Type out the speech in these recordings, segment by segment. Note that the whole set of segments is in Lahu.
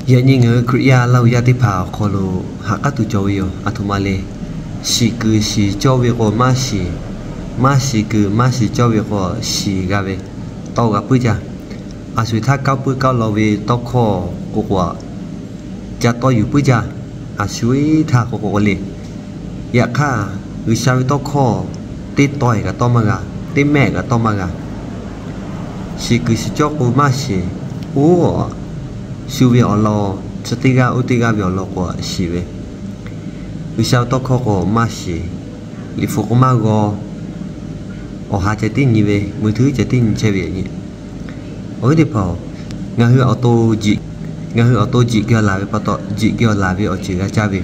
Yaꞈ nyi ngaˬ hui Hkriꞈ yaˇ Laˇ huˍ yaˇ teˇ hpaˍ awˬ hk'aw lo ha k'aˉ tuˬ cawˬ ve yoˬ. Aˬ htoꞈ ma le. Shiˍ kuiˬ shiˍ cawˇ ve k'o maˇ shiˍ, maˇ shiˍ kuiˬ maˇ shiˍ cawˇ ve k'o shiˍ g'a ve, tawˇ g'a puiˉ jaˇ. A shu-e htaˇ kaoˇ puiˉ kaoˇ law ve tawˇ hkawˇ k'o k'o, ca tawˇ yuˬ puiˉ jaˇ. A shu-e htaˇ k'o k'o le. Yaꞈ hk'aˇ, G'uiˬsha ve tawˇ hkawˇ teˇ tawˇ-e kaꞈ tawˇ maˇ g'a, teˇ mehˆ kaꞈ tawˇ maˇ g'a. Shiˍ kuiˬ shiˍ cawˇ k'o maˇ shiˍ, oˇ shu ve awˬ lawn chi teˇ g'aˇ oˇ teˇ g'aˇ ve awˬ lawn k'o shiˍ ve, G'uiˬsha ve tawˇ hkawˇ k'o maˇ shiˍ, liꞈ hpu k'o maˇ g'aw, awˬ ha ceh tiˉ nyi ve, mui htuiˉ ceh tiˉ nyi chehˇ ve yaꞈ nyi. Awˬ viˉ teˇ hpaˍ-oˬ, ngaˬ hui awˬ to jiꞈ, ngaˬ hui awˬ to jiꞈ geh awˬ laˬ ve pa taw, jiꞈ geh awˬ laˬ ve awˬ ceuˬ g'a caˇ ve,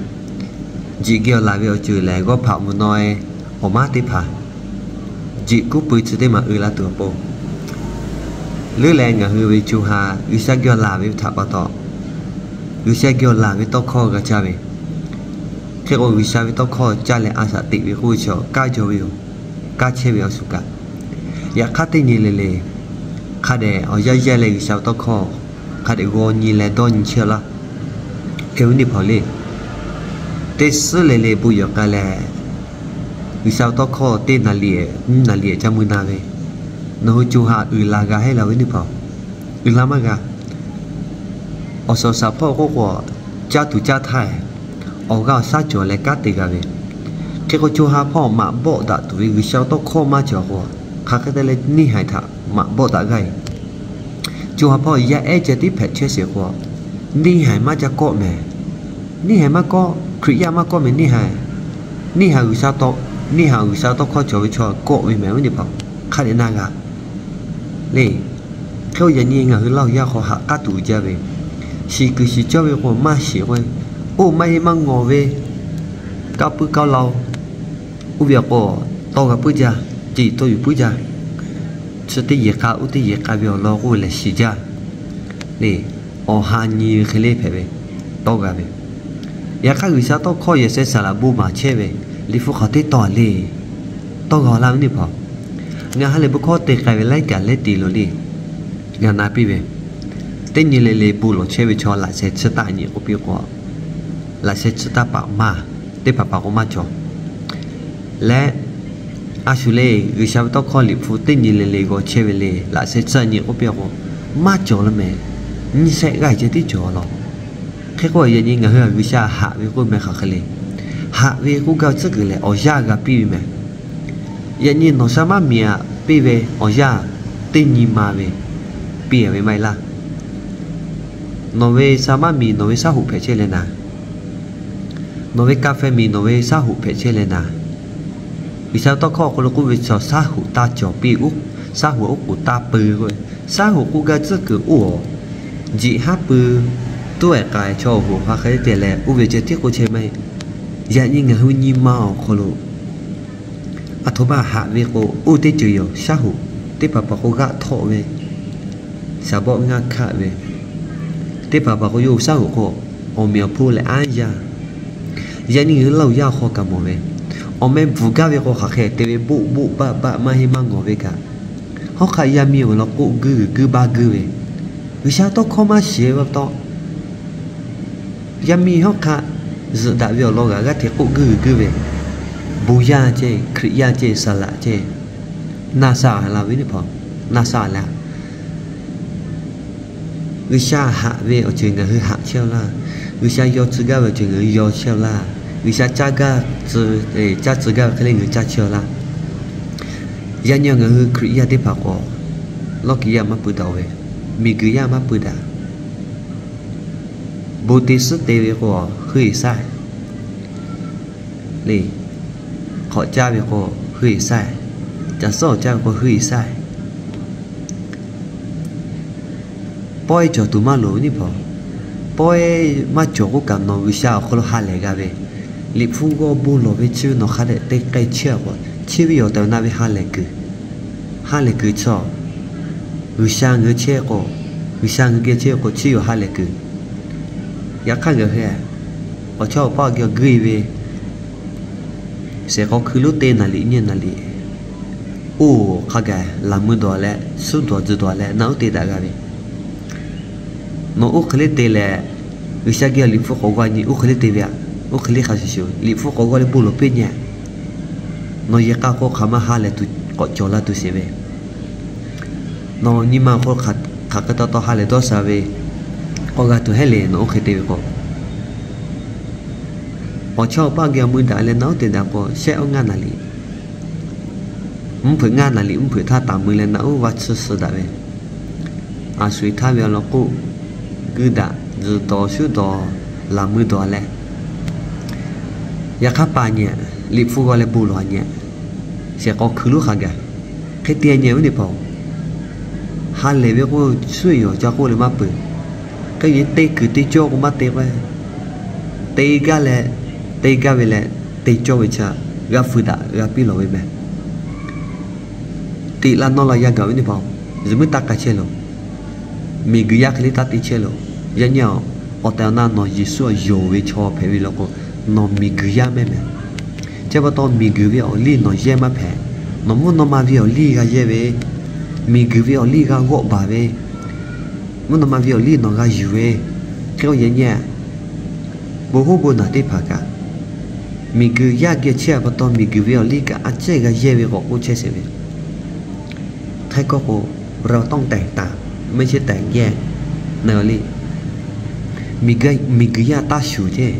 jiꞈ geh awˬ laˬ ve awˬ ceuˬ lehˬ, g'awˇ hpaꞈ mvuhˬ naw-e awˬ maˉ teˇ hpaˍ jiꞈ kuˉ pui chi teˇ maˬ uiˍ la tuˬ awˬ pon, leuˉ leh ngaˬ hui ve co ha G'uiˬsha geh awˬ laˬ ve htaꞈ pa taw, G'uiˬsha geh awˬ laˬ ve tawˇ hkawˇ g'a caˇ ve. Hk'e k'o, G'uiˬsha ve tawˇ hkawˇ caˇ leh a shaꞈ teꞈ ve k'oˆ ve chaw kaˇ jaw ve yoˬ. Kaˇ chehˇ ve awˬ shuˍ kaꞈ, yaꞈ hk'aˇ teˇ nyi le le hk'a dehꞈ awˬ yanˇ yehˇ leh G'uiˬsha ve tawˇ hkawˇ hk'a dehꞈ g'aw nyi leh dawˇ nyi chehˇ laˇ. Hk'e ve teˇ hpaˍ le, teˇ suhˉ le le bon yehˬ k'ai leh, G'uiˬsha ve tawˇ hkawˇ teˇ naˍ liꞈ, nyiˇ naˍ liꞈ ca mui na ve, nawˬ hui co ha uiˍ la g'a heˆ laˇ ve teˇ hpaˍ, uiˍ la maˇ g'a. Awˬ suhˍ awˬ shaˍ hpawˇ k'oˆ k'o, caˇ tuˬ caˇ htaˇ, awˬ g'aˇ awˬ shaˉ cawˬ leh kanˉ te g'a ve. Hk'e k'o, co ha hpawˇ maꞈ bawˆ daꞈ tuˬ ve G'uiˬsha tawˇ hkawˇ maˇ cawˬ k'o, hk'aˬ hk'e te leh neˇ haiˬ htaꞈ maꞈ bawˆ daꞈ g'aˇ-e. Co ha hpawˇ yaˇ ehˉ ceh tiˉ hpehꞈ chehˇ sheˍ k'o, neˇ haiˬ maˇ ca kawˆ mehˍ. Neˇ haiˬ maˇ kawˆ, Hkriꞈ yaˇ maˇ kawˆ mehˍ neˇ haiˬ. Neˇ haiˬ G'uiˬsha tawˇ, neˇ haiˬ G'uiˬsha tawˇ hkawˇ cawˬ ve chaw kawˆ ve mehˍ ve teˇ hpaˍ, hk'a dehꞈ na g'a le. Hk'e k'o, yaꞈ nyi ngaˬ hui Laˇ huˍ yaˇ hk'aw ha k'aˉ tuˬ uiˍ jaˇ ve, shiˍ kuiˬ shiˍ cawˇ ve k'o maˇ shiˍ k'o, oˇ maˇ heˆ maˇ ngawˬ ve, kaoˇ puiˉ kaoˇ laˇ-oˬ, oˇ ve awˬ k'o tawˇ g'a puiˉ jaˇ, jiꞈ tawˇ yuˬ puiˉ jaˇ. Chi teˇ yehˬ k'a oˇ teˇ yehˬ k'a ve awˬ lawn k'oˆ lehˬ shiˍ jaˇ le. Awˬ ha nyi ve hk'e le hpehꞈ ve, tawˇ g'a ve. Yaꞈ hk'aˇ, G'uiˬsha tawˇ hkawˇ yehˬ sheh saˍ laꞈ bon maˍ chehˇ ve, liꞈ hpu hk'aˬ teˇ tawˇ le, tawˇ g'a laˇ ve teˇ hpaˍ. Ngaˬ ha lehˬ bon hkawˇ te k'ai ve laiˉ kaꞈ lehˉ te loˬ le. Ngaˬ na piˇ ve, teˇ nyi le le bon lawˬ chehˇ ve chaw laꞈ sheh tsuhˇ taˆ nyi k'oˆ piˇ k'o, laꞈ sheh tsuhˇ taˆ paˍ maˇ, teˇ hpaˍ hpaˍ k'o maˇ cawˬ. Leh a shu le, G'uiˬsha ve tawˇ hkawˇ liꞈ hpu teˇ nyi le le g'aw chehˇ ve le, laꞈ sheh tsuhˇ nyi k'oˆ piˇ k'o, maˇ cawˬ laˇ mehˍ. Nyiˇ shehˆ g'aˇ ceh tiˉ cawˬ law. Hk'e k'o, yaꞈ nyi ngaˬ hui G'uiˬsha haꞈ ve k'oˆ meh hk'aˬ hk'e le. Haꞈ ve k'oˆ gaˇ tcuhˉ kuiˬ lehˬ, awˬ yanˇ g'a piˇ ve mehˍ. Yaꞈ nyi nawˬ sha maˇ miˬ aꞈ piˇ ve awˬ yanˇ, teˇ nyi ma ve piˇ ve maˇ heˆ laˇ. Nawˬ ve sha maˇ miˬ nawˬ ve shaˉ hoꞈ hpehꞈ chehˇ leh naˍ, nawˬ ve ka feh miˬ nawˬ ve shaˉ hoꞈ hpehꞈ chehˇ leh naˍ, G'uiˬsha tawˇ hkawˇ awˬ hk'aw lo k'oˆ ve chaw shaˉ hoꞈ taˇ cawˬ piˇ, shaˉ hoꞈ oˉ k'oˍ taˇ pui k'o, shaˉ hoꞈ k'oˆ gaˇ tcuhˉ kuiˬ oˇ a, jiꞈ haˉ pui, tuˉ ehˍ k'ai chaw awˬ hoꞈ hk'a hk'e te leh oˇ ve ceh tiˉ k'oˆ chehˇ maˇ heˆ. Yaꞈ nyi ngaˬ hui nyi ma awˬ hk'aw lo aˬ htoꞈ ma haꞈ ve k'o, oˇ teˇ ceuˬ yoˬ. Shaˉ hoꞈ teˇ hpaˍ hpaˍ k'o g'aˆ htawˆ ve, shaˍ bawˆ ngaˇ hkaˆ ve, teˇ hpaˍ hpaˍ k'o yawˇ hui shaˉ hoꞈ k'o, awˬ meꞈ awˬ hponˇ leh anˉ yaˇ. Yaꞈ nyi ngaˬ hui Laˇ huˍ yaˇ hk'aw kaꞈ mawˬ ve, awˬ meh bvuhˬ gaˇ ve k'o hk'aˬ hk'e te ve, boˆ boˆ baˆ baˆ maˇ heˆ maˇ ngawˬ ve kaꞈ, hawˉ hk'aˆ yaˇ miˇ awˬ lawn k'oˆ guiˇ g'uiˬ guiˇ baˇ guiˇ ve, G'uiˬsha tawˇ hkawˇ maˇ shiˍ ve pa taw, yaˇ miˇ hawˉ hk'aˆ zuhꞈ daꞈ ve awˬ lawn g'aꞈ g'aˇ hteꞈ k'oˆ guiˇ g'uiˬ guiˇ ve, bon yaˇ ceh, Hkriꞈ yaˇ ceh, saˍ laꞈ ceh, na sha la ve teˇ hpaˍ, na sha la. G'uiˬsha haꞈ ve awˬ ceuˬ ngaˬ hui haꞈ chehˇ-aw laˇ. G'uiˬsha yaw tcuh gaˇ ve awˬ ceuˬ ngaˬ hui yaw chehˇ-aw laˇ. G'uiˬsha caˇ gaˇ tcuh, caˇ tcuh gaˇ ve hk'e le ngaˬ hui caˇ chehˇ-aw laˇ. Yaꞈ nyi ngaˬ hui Hkriꞈ yaˇ teˇ hpaˍ k'o, lawˇ kiˬ yaˇ maˇ pui daꞈ-o ve, miˬguiˬ yaˇ maˇ pui daꞈ. Bon te suhˉ te ve k'o, heuˆ-e shaˉ le. Hk'awꞈ caˇ ve k'o, heuˆ-e shaˉ. Caˬ suhˉ awˬ caˇ ve k'o, heuˆ-e shaˉ. Pawehˇ cawˬ tuˬ maˇ loˍ ve teˇ hpaˍ, pawehˇ maˇ cawˬ k'oˆ kaꞈ nawˬ G'uiˬsha awˬ hk'aw lo ha lehˬ g'a ve, liꞈ hpu g'awˇ bon lawˬ ve chi ve nawˬ hk'a dehꞈ te k'ai chehˇ-a k'o, chi ve awˬ tehˬ awˬ na ve ha lehˬ kuiˬ, ha lehˬ kuiˬ chaw, G'uiˬsha ngaˬ hui chehˇ k'o, G'uiˬsha ngaˬ hui geh chehˇ k'o chi ve awˬ ha lehˬ kuiˬ. Yaꞈ hk'aˇ ngaˬ hui awˬ chawˇ awˬ paˇ geh awˬ guiˇ ve shehˍ k'aw hkui lonˉ teˇ naˍ liꞈ nyiˇ naˍ liꞈ, oˇ hk'a gaˬ laˬ mui dawˬ leh, suhˉ dawˬ tzuhˬ dawˬ leh na uˉ te daꞈ g'a ve, nawˬ oˇ hk'e le te leh, G'uiˬsha geh awˬ liꞈ hpu k'awꞈ g'aw nyi, oˇ hk'e le te ve aꞈ. Oˇ hk'e le hk'a shuˍ shuˍ liꞈ hpu k'awꞈ g'aw leh bon lawˬ piˇ nyi. Nawˬ yehˬ k'a k'o hk'aˬ ma ha lehˬ tuˬ k'awꞈ cawˬ la tuˬ sheˍ ve, nawˬ nyi ma awˬ hk'aw lo hk'aˬ hk'e taw taw ha lehˬ dawˇ sha ve k'awꞈ g'a tuˬ heˆ le. Nawˬ oˇ hk'e te ve k'o, awˬ chawˇ awˬ paˇ geh awˬ mui daꞈ leh na uˉ te daꞈ k'o, shehˆ awˉ ngaˇ naˍ liꞈ, mvuhˇ hpeuꞈ ngaˇ naˍ liꞈ mvuhˇ hpeuꞈ htaˇ taˍ mui leh na uˉ va tsuhˇ suh daꞈ ve, a sho-eˬ htaˇ ve awˬ lawn k'oˆ, guiˇ daꞈ, tzuhˬ dawˬ shuˉ dawˬ, laꞈ mui dawˬ leh, yaꞈ hk'aˇ paˍ nyi, liꞈ hpu g'aw leh bon lawˬ nyi, shehˍ k'aw hkui lonˉ hk'a gaˬ. Hk'e te nyi ve teˇ hpaˍ-oˬ, ha lehˬ ve k'o, suhˉ yawˬ ca k'oˆ leh maˇ peuˬ. Hk'e te kuiˬ te cawˇ k'o maˇ te k'o, te gaˇ leh, te gaˇ ve leh, te cawˇ ve chaꞈ g'a feu daꞈ g'a piˇ lawˬ ve meh. Teꞈ la nawˇ la yaˇ gaˬ ve teˇ hpaˍ-oˬ, zuhꞈ muiˉ taˇ k'a chehˇ loˬ. Miˬguiˬ yaˇ hk'e le taˇ te chehˇ loˬ. Yaꞈ nyi-a, awˬ tehˬ awˬ na nawˬ Yeˍsuˆ yonˍ ve chaw hpehꞈ ve law k'o, nawˬ miˬguiˬ yaˇ mehˉ mehˍ. Chi pa taw miˬguiˬ ve awˬ liˇ nawˬ yehˇ maˇ hpehꞈ. Nawˬ mvuhˇ naw ma ve awˬ liˇ g'a yehˇ ve, miˬguiˬ ve awˬ liˇ g'a g'awˆ baˬ ve, mvuhˇ naw ma ve awˬ liˇ nawˬ g'a yuˬ ve. Hk'e k'o yaꞈ nyi-a, bon hoˉ bon naˬ teˇ hpaˍ kaꞈ, miˬguiˬ yaˇ geh chehˇ-a pa taw miˬguiˬ ve awˬ liˇ kaꞈ a ciˉ g'a yehˇ ve k'awꞈ k'oˆ chehˇ sheˍ ve. Hk'e k'o k'o, เราต้องแตกต่าง ไม่ใช่แตกแยก na le. Miˬguiˬ yaˇ taˇ shuˍ ceˇ.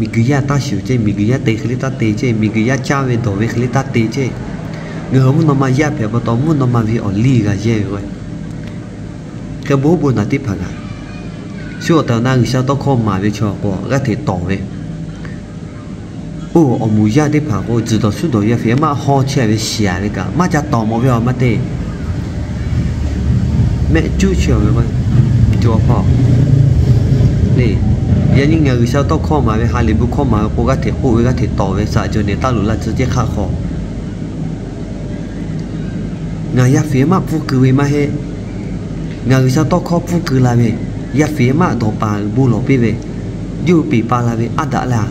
Miˬguiˬ yaˇ taˇ shuˍ ceˇ, miˬguiˬ yaˇ te hk'e le taˇ te ceˇ, miˬguiˬ yaˇ caˇ ve dawˬ ve hk'e le taˇ te ceˇ. Ngaˬ hui mvuhˇ naw ma yaˇ hpehꞈ pa taw mvuhˇ naw ma ve awˬ liˇ g'a yehˇ ve k'o, hk'e bon hoˉ bon naˬ teˇ hpaˍ kaꞈ, shu awˬ tehˬ awˬ na G'uiˬsha tawˇ hkawˇ maˍ ve chaw k'o g'aˇ hteꞈ tawˍ ve, oˇ awˬ moˍ yaˇ teˇ hpaˍ k'o, tzuhˬ dawˬ shuˉ dawˬ yaˇ hpehꞈ maˇ haw chehˇ ve shiˍ ve kaꞈ maˇ ca tawˍ mawˬ ve a maˇ te. Mehˆ cuˉ chehˇ ve k'o, le. Yaꞈ nyi ngaˬ G'uiˬsha tawˇ hkawˇ maˍ ve, ha lehˬ bon hkawˇ maˍ ve k'o, g'aˇ hteꞈ k'oˆ ve, g'aˇ hteꞈ tawˍ ve, shaˍ jaw nehˬ taˇ loꞈ la tcuh ceˇ hk'aˆ hk'aw ngaˬ yaˇ fiˍ maˇ pfuhˇ keu ve maˇ heˆ. Ngaˬ G'uiˬsha tawˇ hkawˇ pfuhˇ keu la ve, yaˇ fiˍ maˇ dawˬ paˍ bon lawˬ piˇ ve, yawˇ hui peˬ pa la ve aˉ daꞈ laˇ.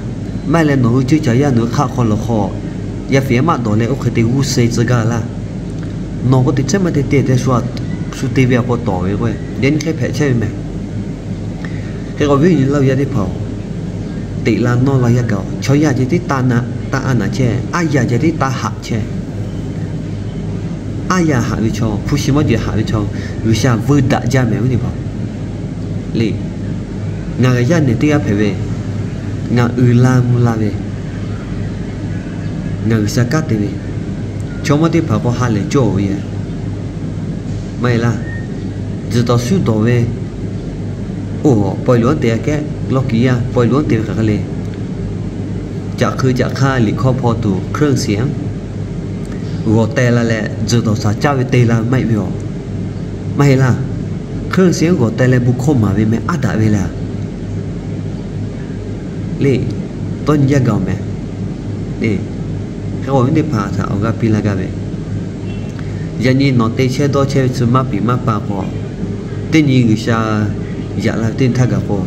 Maˇ heˆ leh nawˬ hui ceuˇ caˬ yaˇ nawˬ hui hk'aˆ hk'aw lawˬ hk'aw, yaˇ fiˍ maˇ dawˬ leh oˇ hk'e te g'uˇ suh tcuh gaˇ laˇ. Nawˬ k'o teꞈ chehˇ maˇ te te te shu, shu te ve a k'o tawˍ ve k'o, yaꞈ nyi hk'e hpehꞈ chehˇ ve mehˍ. Hk'e k'o viˉ nyi laˇ ve yaˇ teˇ hpaˍ-oˬ, teꞈ la nawˇ la yaˇ gaˬ-oˬ, chaw yaˇ ceh tiˉ taˇ aˉ naꞈ chehˇ, aˉ yaˇ ceh tiˉ taˇ haꞈ chehˇ. Aˉ yaˇ haꞈ ve chaw, hpu shi mawˇ jeˬ haꞈ ve chaw, G'uiˬsha veu daꞈ jaˇ mehˍ ve teˇ hpaˍ le. Ngaˬ g'a yaˇ nehˬ teˇ g'aˇ hpehꞈ ve, ngaˬ uiˍ la mvuh la ve, ngaˬ G'uiˬsha kanˉ te ve, chaw mawˇ teˇ hpaˍ k'o ha lehˬ cawˇ ve yoˬ. Maˇ heˆ laˇ. Tzuhˬ dawˬ shuˉ dawˬ ve, oˇ paw e loꞈ-anˉ te a kehˉ lawˇ kiˬ yaˇ, paw e loꞈ-anˉ te ve hk'aˬ hk'e le. Caꞈ hk'eu caꞈ hk'aˇ liꞈ hkawˇ hpaw tuˬ เครื่องเสียง g'awˬ teh la leh, tzuhˬ dawˬ shaˍ caˇ ve te la maˇ heˆ ve yoˬ. Maˇ heˆ laˇ. เครื่องเสียง g'awˬ teh leh bon hkawˇ maˍ ve meh aˉ daꞈ ve le. Le, tawˇ nyi yaˇ gaˬ-oˬ mehˍ. Hk'e k'o viˉ teˇ hpaˍ htaꞈ awˬ g'aˇ piˇ laˇ gaˇ ve, yaꞈ nyi nawˬ te chehˇ dawˇ chehˇ ve tcuh maˇ piˍ maˇ pa k'o, teˇ nyi G'uiˬsha yaꞈ la ve teˇ nyi htaˇ gaˬ k'o,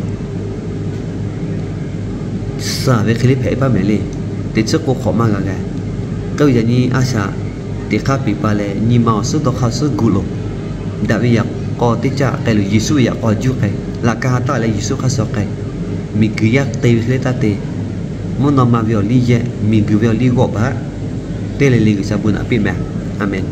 suh ve hk'e le hpehꞈ e paˇ mehˍ le. Teꞈ chiˉ k'o hk'awꞈ maˇ g'a g'a. K'oˆ ve yaꞈ nyi a shaꞈ teꞈ hk'aˇ piˍ pa leh nyi ma awˬ suhˉ dawˇ hk'aˇ suhˉ gu loˬ. Daꞈ ve yaꞈ k'aw teˇ caˆ k'ai loˬ, Yeˍsuˆ ve yaꞈ k'aw juˇ k'ai, laꞈ ka ha taˆ leh Yeˍsuˆ hk'aˇ suh k'ai. Miˬguiˬ yaˇ te ve hk'e le taˇ te. Mvuhˇ naw ma ve awˬ liˇ yehˇ, miˬguiˬ ve awˬ liˇ g'awˆ baˬ. Teˇ le le G'uiˬsha bon naꞈ piˇ mehˍ. A menˍ.